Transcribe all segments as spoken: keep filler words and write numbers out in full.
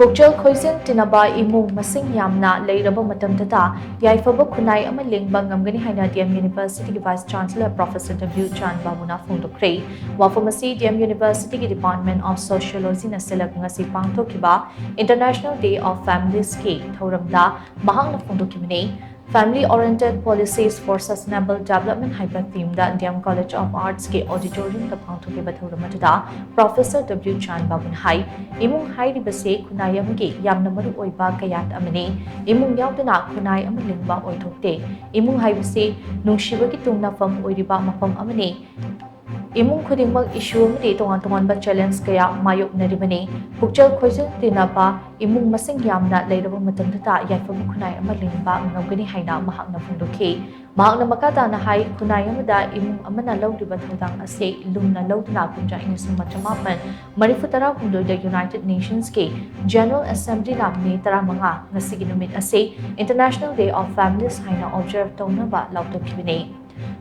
ꯄꯨꯛꯆꯦꯜ ꯈꯣꯏꯖꯤꯟ ꯇꯤꯟꯅꯕ ꯏꯃꯨꯡ ꯃꯁꯤꯡ ꯌꯥꯝꯅ ꯂꯩꯔꯕ ꯃꯇꯝꯗꯇ ꯌꯥꯏꯐꯕ ꯈꯨꯟꯅꯥꯏ ꯑꯃ ꯂꯤꯡꯕ ꯉꯝꯒꯅꯤ ꯍꯥꯏꯅ D M Universityꯒꯤ Vice Chancellor Professor W ꯆꯥꯟ ꯕꯥꯕꯨꯅ ꯐꯣꯡꯗꯣꯛꯈ꯭ꯔꯦ꯫ ꯋꯥꯐꯝ ꯑꯁꯤ D M Universityꯒꯤ Department of Sociologyꯅ ꯁꯤꯜꯂꯛ ꯉꯁꯤ ꯄꯥꯡꯊꯣꯛꯈꯤꯕ International Day of Familiesꯀꯤ ꯊꯧꯔꯝꯗ ꯃꯍꯥꯛꯅ ꯐꯣꯡꯗꯣꯛꯈꯤꯕꯅꯤ꯫ Family Oriented Policies for Sustainable Development ꯍꯥꯏꯕ themeꯗ D M College of Artsꯀꯤ auditoriumꯗ ꯄꯥꯡꯊꯣꯛꯈꯤꯕ ꯊꯧꯔꯝ ꯑꯗꯨꯗ Professor W ꯆꯥꯟ ꯕꯥꯕꯨꯅ ꯍꯥꯏ, ꯏꯃꯨꯡ ꯍꯥꯏꯔꯤꯕꯁꯤ ꯈꯨꯟꯅꯥꯏ ꯑꯃꯒꯤ ꯌꯥꯝꯅ ꯃꯔꯨ ꯑꯣꯏꯕ ꯀꯌꯥꯠ ꯑꯃꯅꯤ꯫ ꯏꯃꯨꯡ ꯌꯥꯎꯗꯅ ꯈꯨꯟꯅꯥꯏ ꯑꯃ ꯂꯤꯡꯕ ꯑꯣꯏꯊꯣꯛꯇꯦ꯫ ꯏꯃꯨꯡ ꯍꯥꯏꯕꯁꯤ ꯅꯨꯡꯁꯤꯕꯒꯤ ꯇꯨꯡꯅꯐꯝ ꯑꯣꯏꯔꯤꯕ ꯃꯐꯝ ꯑꯃꯅꯤ꯫ ꯏꯃꯨꯡ ꯈꯨꯗꯤꯡꯃꯛ issue ꯑꯃꯗꯤ ꯇꯣꯉꯥꯟ ꯇꯣꯉꯥꯟꯕ challenge ꯀꯌꯥ ꯃꯥꯌꯣꯛꯅꯔꯤꯕꯅꯤ꯫ ꯄꯨꯛꯆꯦꯜ ꯈꯣꯏꯖꯤꯟ ꯇꯤꯟꯅꯕ ꯏꯃꯨꯡ ꯃꯁꯤꯡ ꯌꯥꯝꯅ ꯂꯩꯔꯕ ꯃꯇꯝꯗꯇ ꯌꯥꯏꯐꯕ ꯈꯨꯟꯅꯥꯏ ꯑꯃ ꯂꯤꯡꯕ ꯉꯝꯒꯅꯤ ꯍꯥꯏꯅ ꯃꯍꯥꯛꯅ ꯐꯣꯡꯗꯣꯛꯈꯤ꯫ ꯃꯍꯥꯛꯅ ꯃꯈꯥ ꯇꯥꯅ ꯍꯥꯏ, ꯈꯨꯟꯅꯥꯏ ꯑꯃꯗ ꯏꯃꯨꯡ ꯑꯃꯅ ꯂꯧꯔꯤꯕ ꯊꯧꯗꯥꯡ ꯑꯁꯤ ꯂꯨꯝꯅ ꯂꯧꯗꯨꯅ ꯀꯨꯝꯖꯥ ꯏꯪ ꯂꯤꯁꯤꯡ ꯑꯃ ꯆꯃꯥꯄꯟ ꯃꯔꯤꯐꯨ ꯇꯔꯥ ꯍꯨꯝꯗꯣꯏꯗ United Nationsꯀꯤ General Assemblyꯅ May ꯇꯔꯥꯃꯉꯥ, ꯉꯁꯤꯒꯤ ꯅꯨꯃꯤꯠ ꯑꯁꯤ International Day of Families ꯍꯥꯏꯅ observe ꯇꯧꯅꯕ ꯂꯥꯎꯊꯣꯛꯈꯤꯕꯅꯤ꯫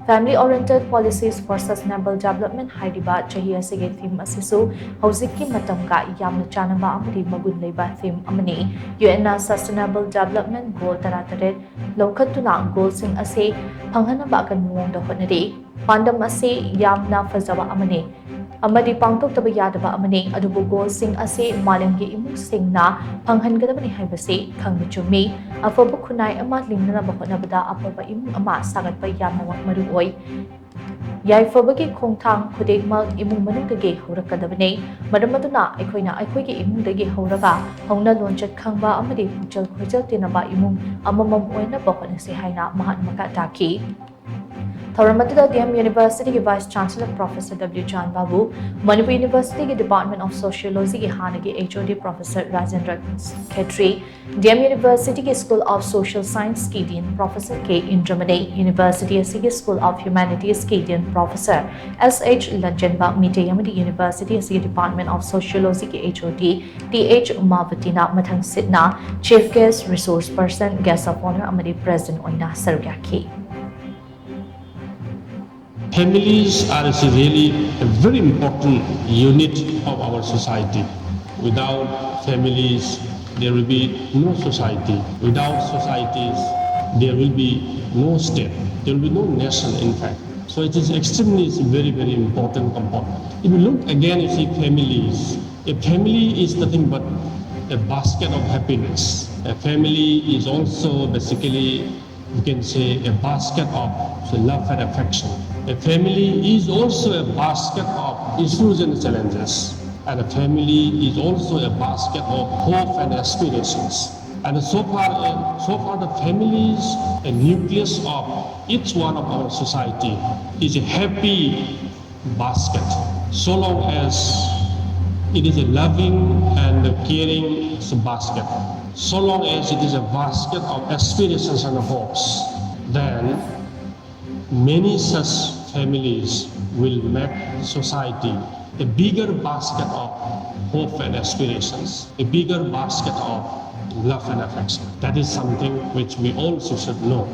Family Oriented Policies for Sustainable Development ꯍꯥꯏꯔꯤꯕ ꯆꯍꯤ ꯑꯁꯤꯒꯤ theme ꯑꯁꯤꯁꯨ ꯍꯧꯖꯤꯛꯀꯤ ꯃꯇꯝꯒ ꯌꯥꯝꯅ ꯆꯥꯟꯅꯕ ꯑꯃꯗꯤ ꯃꯒꯨꯟ ꯂꯩꯕ theme ꯑꯃꯅꯤ꯫ UNꯅ Sustainable Development Goal ꯇꯔꯥꯇꯔꯦꯠ ꯂꯧꯈꯠꯇꯨꯅ goalꯁꯤꯡ ꯑꯁꯤ ꯐꯪꯍꯟꯅꯕ ꯑꯀꯟꯕ ꯃꯑꯣꯡꯗ ꯍꯣꯠꯅꯔꯤ꯫ ꯄꯥꯟꯗꯝ ꯑꯁꯤ ꯌꯥꯝꯅ ꯐꯖꯕ ꯑꯃꯅꯤ ꯑꯃꯗꯤ ꯄꯥꯡꯊꯣꯛꯇꯕ ꯌꯥꯗꯕ ꯑꯃꯅꯤ, ꯑꯗꯨꯕꯨ goalꯁꯤꯡ ꯑꯁꯤ ꯃꯥꯂꯦꯝꯒꯤ ꯏꯃꯨꯡꯁꯤꯡꯅ ꯐꯪꯍꯟꯒꯗꯕꯅꯤ ꯍꯥꯏꯕꯁꯤ ꯈꯪꯕ ꯆꯨꯝꯃꯤ꯫ ꯑꯐꯕ ꯈꯨꯟꯅꯥꯏ ꯑꯃ ꯂꯤꯡꯅꯅꯕ ꯍꯣꯠꯅꯕꯗ ꯑꯐꯕ ꯏꯃꯨꯡ ꯑꯃ ꯁꯥꯒꯠꯄ ꯌꯥꯝꯅꯃꯛ ꯃꯔꯨ ꯑꯣꯏ꯫ ꯌꯥꯏꯐꯕꯒꯤ ꯈꯣꯡꯊꯥꯡ ꯈꯨꯗꯤꯡꯃꯛ ꯏꯃꯨꯡ ꯃꯅꯨꯡꯗꯒꯤ ꯍꯧꯔꯛꯀꯗꯕꯅꯤ꯫ ꯃꯔꯝ ꯑꯗꯨꯅ ꯑꯩꯈꯣꯏꯅ ꯑꯩꯈꯣꯏꯒꯤ ꯏꯃꯨꯡꯗꯒꯤ ꯍꯧꯔꯒ ꯍꯧꯅ ꯂꯣꯟꯆꯠ ꯈꯪꯕ ꯑꯃꯗꯤ ꯄꯨꯛꯆꯦꯜ ꯈꯣꯏꯖꯦꯜ ꯇꯤꯟꯅꯕ ꯏꯃꯨꯡ ꯑꯃꯃꯝ ꯑꯣꯏꯅꯕ ꯍꯣꯠꯅꯁꯤ ꯍꯥꯏꯅ ꯃꯍꯥꯛꯅ ꯃꯈꯥ ꯇꯥꯈꯤ꯫ ꯊꯧꯔꯝ ꯑꯗꯨꯗ D M Universityꯒꯤ Vice Chancellor Professor W ꯆꯥꯟ ꯕꯥꯕꯨ, ꯃꯅꯤꯄꯨꯔ Universityꯒꯤ Department of Sociologyꯒꯤ ꯍꯥꯟꯅꯒꯤ H O D Professor Rajendra Khetri, D M Universityꯒꯤ School of Social Scienceꯀꯤ Dean Professor K ꯏꯟꯗ꯭ꯔꯃꯅꯤ, University ꯑꯁꯤꯒꯤ School of Humanitiesꯀꯤ Dean Professor S H ꯂꯟꯆꯦꯟꯕ Meitei ꯑꯃꯗꯤ University ꯑꯁꯤꯒꯤ Department of Sociologyꯒꯤ H O D T H ꯎꯃꯥꯕꯇꯤꯅ ꯃꯊꯪ ꯁꯤꯠꯅ Chief Guest, Resource Person, Guest of Honour ꯑꯃꯗꯤ President ꯑꯣꯏꯅ ꯁꯔꯨꯛ ꯌꯥꯈꯤ꯫ Families are really a very important unit of our society. Without families, there will be no society. Without societies, there will be no state. There will be no nation, in fact. So it is extremely, it's a very, very important component. If you look again, you see families. A family is nothing but a basket of happiness. A family is also basically, you can say, a basket of, say, love and affection. A family is also a basket of issues and challenges. And a family is also a basket of hope and aspirations. And so far, uh, so far the family is a nucleus of each one of our society, is a happy basket. So long as it is a loving and a caring basket, so long as it is a basket of aspirations and hopes, then many such families will make society a bigger basket of hope and aspirations, a bigger basket of love and affection. That is something which we all should know.